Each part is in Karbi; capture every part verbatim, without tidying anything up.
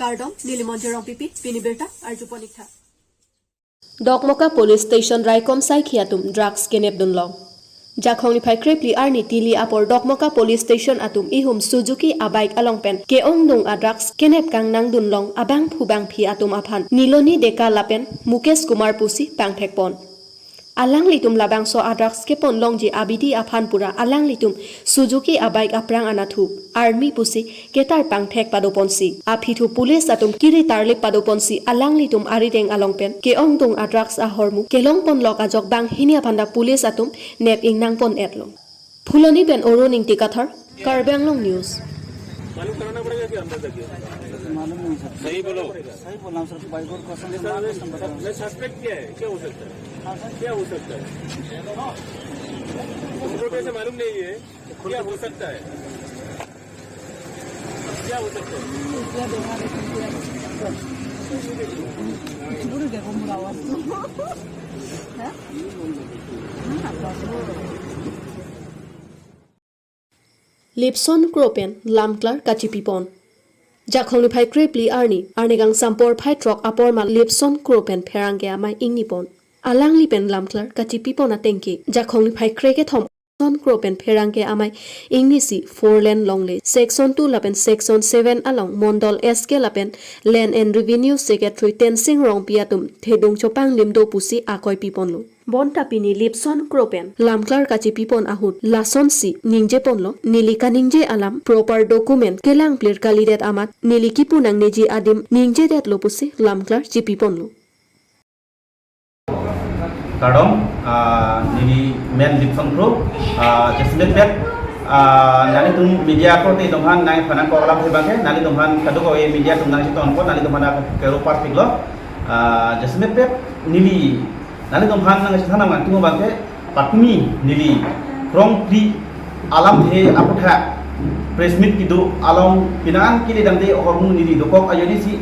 Kardom, neli Monjir Rongpipi, pini birta arjupon ik tha. Dokmoka Police Station raikom saikhi atum drugs kenep dunlong. Jakhong niphai krepli arni tili apor Dokmoka Police Station atum ihum Suzuki abike along pen ke-ongdung a drugs kenep kangnang dunlong abangphu bangphi atum aphan Niloni Deka lapen Mukesh Kumar pusi pangthekpon. Alanglitum labangso a drugs kepon longji abidi aphan pura alanglitum Suzuki abike aphrang anatthu army pusi ketar pangthek padoponsi. Aphi thu police atum kiri tarlip padoponsi alanglitum arideng along pen ke-ongdung a drugs ahormu kelongponlok ajok banghini aphanta police atum nep ingnangpon-etlo. Phuloni pen Arun Ingti Kathar, Karbi Anglong News. मालूम कराना पड़ेगा कि अंदर तक है। मालूम नहीं सर। सही बोलो। सही बोला सर, बाइक और कसम से मार कसम बता। मैं सस्पेक्ट क्या है, क्या हो सकता है? हाँ सर। क्या हो सकता है? तुमको कैसे मालूम नहीं है? क्या हो सकता है? क्या हो सकता है? Lipson Kro pen lamklar kachipipon. Jakhong niphai krepli arni, arni kangsam porphai throk apor ma Lipson Kro pen pherangke amei ingnipon. Alangli pen lamklar kachipipon atengke, Jakhong niphai krekethom Lipson Kro pen pherangke amei ingnisi four lane longle, section two lapen section seven along Mondol S K lapen Land and Revenue Secretary Tensing Rongpi atum thedung chopanglim do pusi akoi piponlo. Bonta pini Lipson Kro pen lamklar kachipipon ahut lasonsi ningjeponlo, neli kaningje alam proper document kelangplir kalidet amat neli kipu nangneji adim ningjedetlo pusi lamklar chipiponlo. Kardom, ah, neli men Lipson Kro, ah, jasemet pet, ah, nanglitum media korte atum aphan nangphan nangkok alam abangke, nanglitum aphan kadokave media atum nangchetonpon, nanglitum aphan kero parpiklo, ah, jasemet pet neli, nanglitum aphan nangchethan nangtum abangke, patumi neli, krongpri alamthe aputhak, press meet kedo along penang an kele damde ahormu neli dokok ajoinesi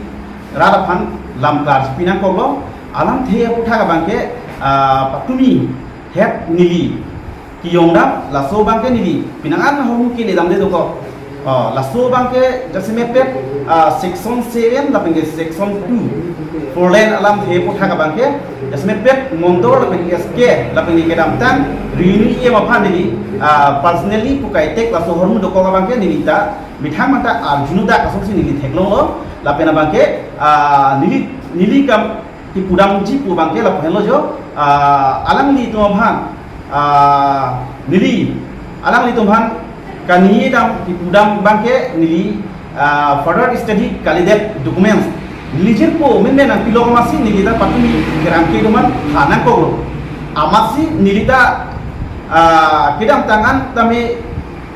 rat aphan lamklar pinangkoklo, alamthe aputhak abangke, ah, patumi het neli kejongdam, laso abangke neli penang an ahormu kele damde dokok. Ah, laso abangke jasemet pet, ah, section seven lapen ke section two, four lane alamthe aputhak abangke jasemet pet Mondol lapen S K lapen ke kedamtang Renu E M aphan neli, ah, personally pu kaitek laso ahormu dokok abangke neli ta methang mata arjuno dak asonsi neli theklonglo, lapen abangke, ah, neli, neli kam kepudamji pu abangke lapu henlo jo, ah, alanglitum aphan, ah, neli, alanglitum aphan kaningjedam kepudam abangke neli, ah, further study kalidet documents. Neli jirpo menmen nangpilok amatsi neli ta patumi kerang kedoman than nangkoklo. Amatsi neli ta, ah, kedamtang an tame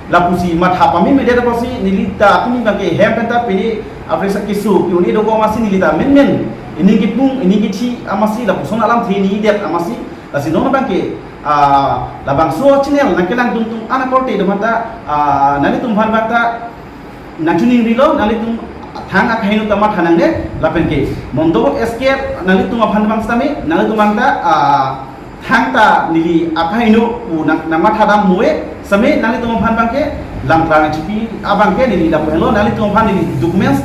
lapusi matha pame media ta pusi neli ta tumi abangke hem pen ta pini apresa keso ke-un-e dokok amatsi neli ta menmen ining kipung ining kithi amatsi lapuson alamthe ningjedet amatsi lasi non abangke, ah, labangso channel nangkelangdun atum ana korte atum aphanta, ah, nanglitum aphan abangta nangchiningrilo, nanglitum thang akaheno ta matha nangne lapen ke Mondol S K nanglitum aphan abang sitame nanglitum aphanta, ah, thangta neli akaheno pu nang, nangmatha dam mo-e sitame nanglitum aphan abangke lamklar nangchipi abangke neli lapu henlo, nanglitum aphan neli documents,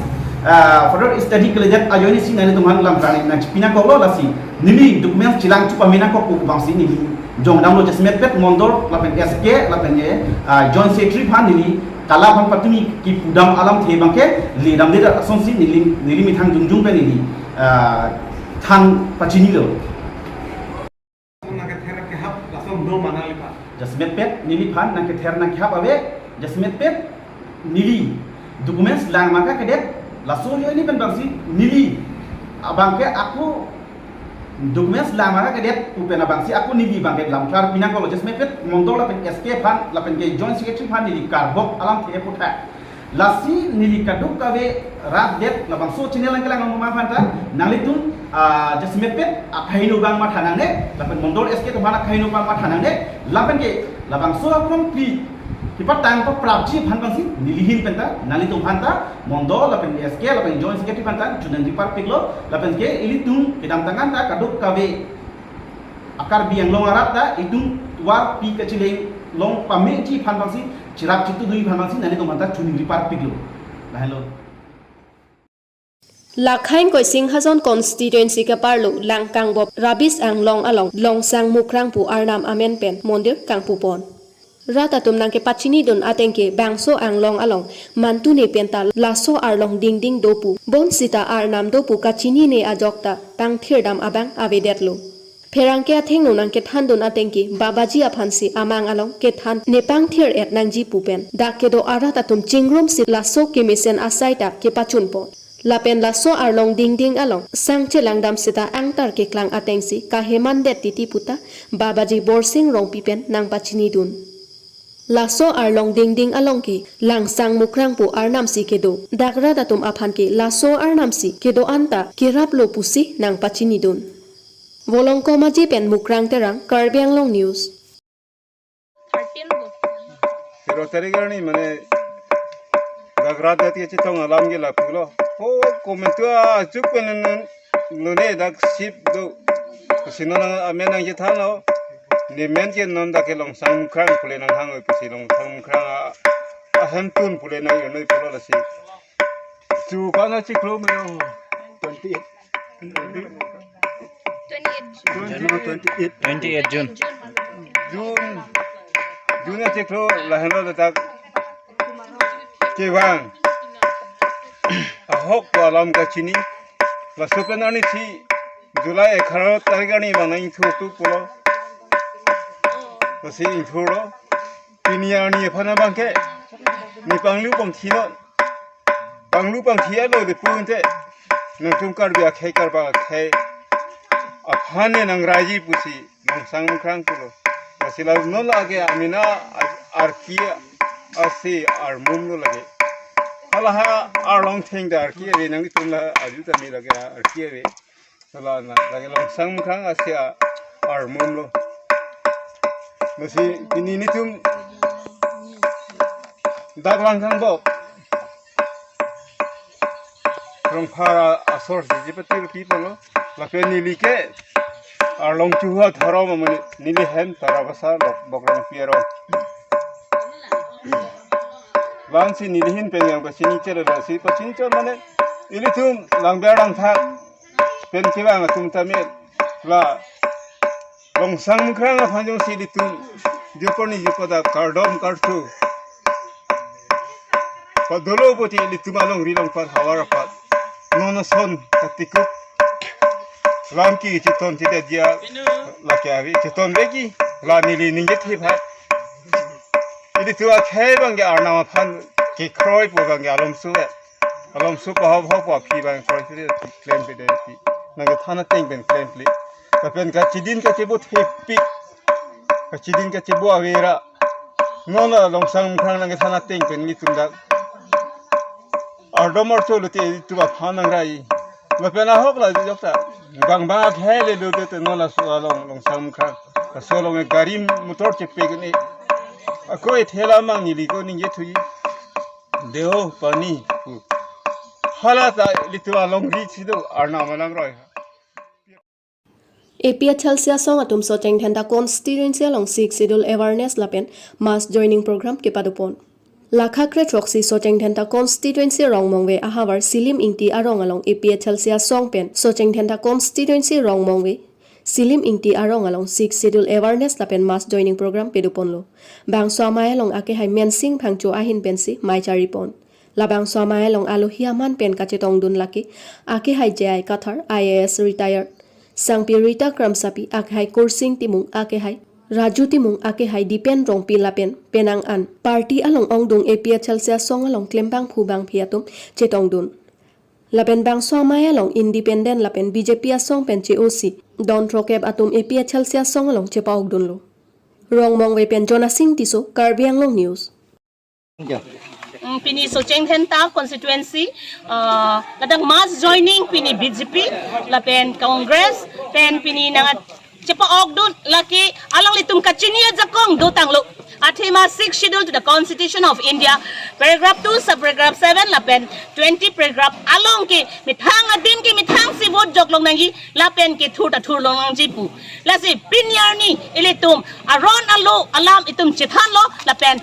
ah, further study kalidet ajoinesi nanglitum aphan lamklar nangchipi nangkoklo lasi neli documents chelang chupame nangkok pu abangsi neli jongdamlo jasemet pet Mondol lapen S K lapen ke, ah, Joint Secretary aphan neli kala aphan patumi kepudam alamthe abangke le damde dak asonsi neli, neli methang jongjong pen neli, ah, than pachinilo. Nangkether kehap lason do ma nangliphan? Jasemet pet neliphan nangkether nangkehap ave, jasemet pet neli documents lang ma kakedet, laso ajoine pen abangsi neli abangke ako documents lang ma kakedet pu pen abangsi ako neli abangke lamklar pinangkoklo jasemet pet Mondol lapen S K aphan lapen ke Joint Secretary aphan neli karbok alamthe aputhak. Lasi neli kadokave rat det labangso channel nangkelang nangma aphanta nanglitum, ah, jasemet pet akaheno abang matha nangne, lapen Mondol S K atum aphan akaheno abang matha nangne, lapen ke labangso akrongpri kepatang paprapji aphan abangsi neli ahin penta nanglitum aphanta Mondol lapen S K lapen Joint Secretary aphanta choningri parpiklo, lapen ke ilitum kedamtang anta kadokave a-Karbi Anglong arat ta itum tovar pi kachileng long pameji aphan abangsi, cherap chitudunji aphan abangsi nanglitum aphanta choningri parpiklo. Lahenlo. Lakha ingkoi Singhajon constituency keparlo Langkangbop Rabis Anglong along Longsang Mukrang pu arnam amen pen mondir kangpupon. Rat atum nangkepachinidun ateng ke bangso Anglong along mantune penta laso arlong dingding do pu, bonsita arnam do pu kachinine ajok ta pangthirdam abang avedetlo. Pherangke athengno nangkethandun ateng ke Babaji aphansi amang along kethan nepangthir-et nangji pu pen dak kedo arat atum chingrumsi laso kemesen asai ta kepachunpon. Lapen laso arlong dingding along sangchelangdam seta angtar keklang atengsi kahemandet titi puta Babaji Borsing Rongpi pen nangpachinidun. Laso arlong dingding along ke Longsang Mukrang pu arnamsi kedo. Dak rat atum aphan ke laso arnamsi kedo anta keraplo pusi nangpachinidun. Volongkom Aji pen Mukrang Terang, Karbi Anglong News. Thirteen bo. Thirteen tarik arni mane dak rat ati chetong alam ke lapulo. Oh, komentu achuk pen lone dak sip do. Sino nang amen nangchethanlo. Ne men ke non dak ke Longsang Mukrang pule nanghang oi pusi Longsang Mukrang a, ahemtun pule nang-ir noi pulo lasi. Chu kana chiklo me twenty-eight. Twenty-eight. June, twenty-eight. Twenty-eight June. June. June achiklo lahenlo letak. Kevang. Ahok pu alam kachini. Laso pen arnisi July egharo tarik arni bang nang ingthur tu pulo. Lasi ingthurlo. Pini arni aphan abang ke. Ne panglu pangthilo. Panglu pangthi alo de pu inte. Nangtum Karbi akhei Karbi akhei aphan ne nangraiji pusi Longsang Mukrang pulo. Lasi la non lake amena arki ase armum lo lake. Hala ha arlong theng da arki ave nangtum la aju tame lake arki ave. Hala na lake Longsang Mukrang ase armum lo. Lasi pini netum dak Langkangbop Rongphar asor si jipatir pi palo. Lapen neli ke arlong chuha dharo mamani neli hem Tarabasa Bok-, Bokrongpi arong. Vansi neli hin pen nangpachini chelo lasi pachini chelo mane ilitum langber langthak pen kevang atum tame la Longsang Mukrang aphan jongsi ilitum juponi jupada kardom karthu padolo poti ilitum alongri longpat havar apat non ason katikup lam ke chiton chidet dia lake ave chiton veki la neli ningje thip hai. Ilitum akhei bang ke arnam aphan kekroi pu bang ke alomso ve. Alomso pahop hop aphi bang kroi pide klem pide pi. Nangkethan ateng pen klem pli. Lapen kachidin kachebo thepik. Kachidin kachebo avera. Non la Longsang Mukrang nangkethan ateng pen ilitum dak ardom archo lote ilitum aphan nangrai. Lapen ahok la jokta. Bang bang akhei le lote te non laso along Longsang Mukrang. Laso along gari motor chepek ne. Ako ethela mang neli ko ningje thui. Deo pani pu. Hala ta ilitum alongri chido arnam alangroi. A P H L C asong atum Socheng Dhenta constituency along Sixth Schedule awareness lapen mass joining program kepadopon. Lakha kre throksi Socheng Dhenta constituency Rongmongve ahavar Silim Ingti arong along A P H L C asong pen Socheng Dhenta constituency Rongmongve Silim Ingti arong along Sixth Schedule awareness lapen mass joining program pedoponlo. Bangso amei along akehai Mensing Phangcho ahin pensi mei charipon. Labangso amei along alohi aman pen kachetongdun lake akehai J I Kathar, I A S retired, Sangpi Rita Kramsapi, akehai Kursing Timung, akehai Raju Timung, akehai Dipen Rongpi lapen penang an party along ongdung A P H L C asong along klembangphu bangphi atum chetongdun. Lapen bangso amei along independent lapen B J P asong pen che-osi don throkep atum A P H L C asong along chepa-okdunlo. Rongmongve pen Jonasing Tisso, Karbi Anglong News. Mm, pini Socheng Dhenta constituency, ah, ladak mass joining pini B J P lapen Congress pen pini nang chepa-okdun lake alanglitum kachini ajakong dotanglo. Athema Sixth Schedule to the Constitution of India, paragraph two, subparagraph seven lapen twenty paragraph along ke methang adim ke methangsi vote joklong nangji lapen kethur ta thurlong nangji pu. Lasi pini arni ilitum aron alo alam itum chethanlo lapen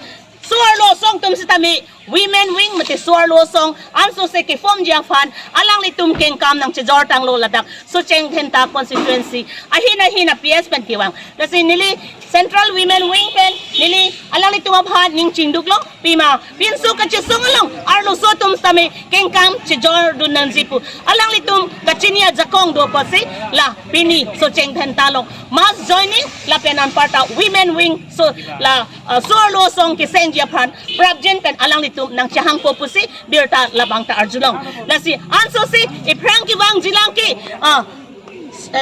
So-arlo asong atum sitame women wing mate so-arlo asong ansose kefomji aphan alanglitum kengkam nangchejor tanglo ladak Socheng Dhenta constituency ahin ahin a-P S pen kevang. Lasi neli Central Women Wing pen neli alanglitum aphan ning chingduklo, pima pinso kachesong along arloso atum sitame kengkam chejordun nangji pu alanglitum kachini ajakong do apotsi la pini Socheng Dhenta along mass joining lapen anparta women wing, so la uh, so-arlo asong kesengji aphan prapjin pen alanglitum nangchehangpo pusi birta labang ta arjulong. Lasi ansose iphrang kevangjilang ke, uh,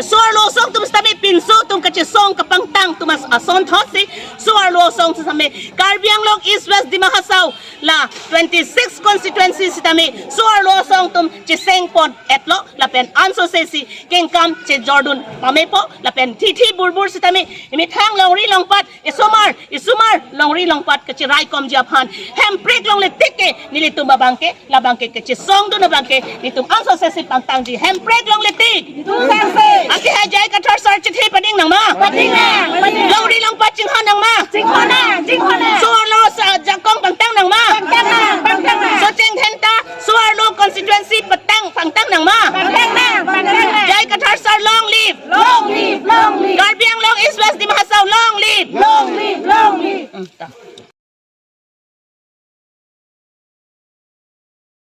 so-arlo asong atum sitame pinso atum kachesong kapangtang atum as- asonthotsi so-arlo asong sitame Karbi Anglong East West Dima Hasao la twenty-six constituency sitame so-arlo asong atum chesengpon etlo lapen ansose si kengkam chejordun pamepo lapen thithi burbur sitame imethang longri longpat isomar isomar longri longpat kachiraikomji aphan Hemprek longle tik ke nelitum abangke labangke kachesongdun abangke nelitum ansose si pangtangji. Hemprek longle tik. Tusang se. Ati ha J I Kathar sir chithi pading nangma? Pading nang, pading nang. Longri longpat chinghon nangma? Chinghon nang, chinghon nang. So-arlo ajakong pangtang nangma? Pangtang nang, pangtang nang. Socheng Dhenta so-arlo constituency patang pangtang nangma? Pangtang nang, pangtang nang. J I Kathar sir long live. Long live, long live. Karbi Anglong East West Dima Hasao long live. Long live, long live.